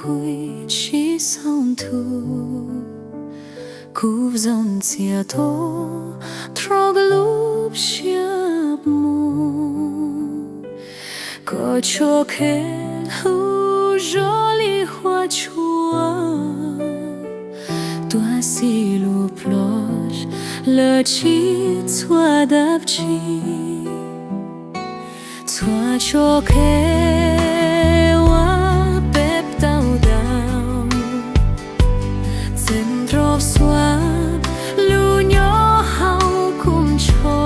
Kuv tsis xav ntuj, kuv zoo ntxias tau rau lub siab mus. Koj tso khawb hlub zoo li huab tshua, tuag xim lub ploj lawm tsis txhua dab tsi. Txhua tso khawb uas peb tau tau, txeeb rov xuas lub nyob hauv kuv ntsho.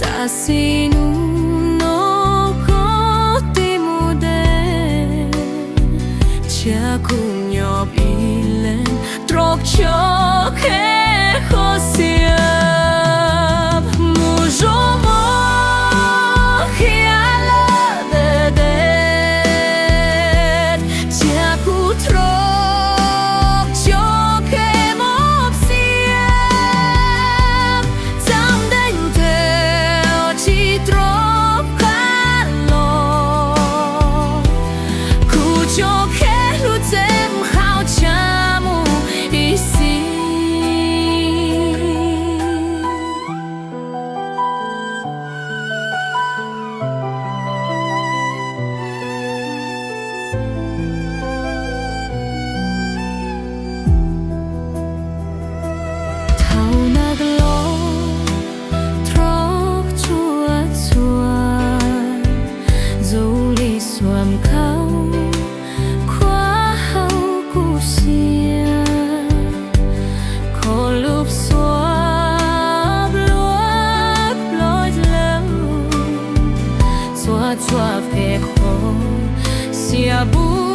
Tam sim hnub no koj tig mus deb, cia kuv nyob ib leeg rau tso khawb kho xiab. Mus zoo mos qhia lawm deb deb, cia kuv rov tso khawb mos xiab. Txaj ntev ntev tsis rov qab los, kuv tso khawb hlub txeeb hauv tshav mus ib xis. Thaum nag los rov tsuag txuag, zoo li xuas nkauj khuab hauv kuv siab. Kho lub suab luaj loj lawm, txhua txhua pem qhov xiab pub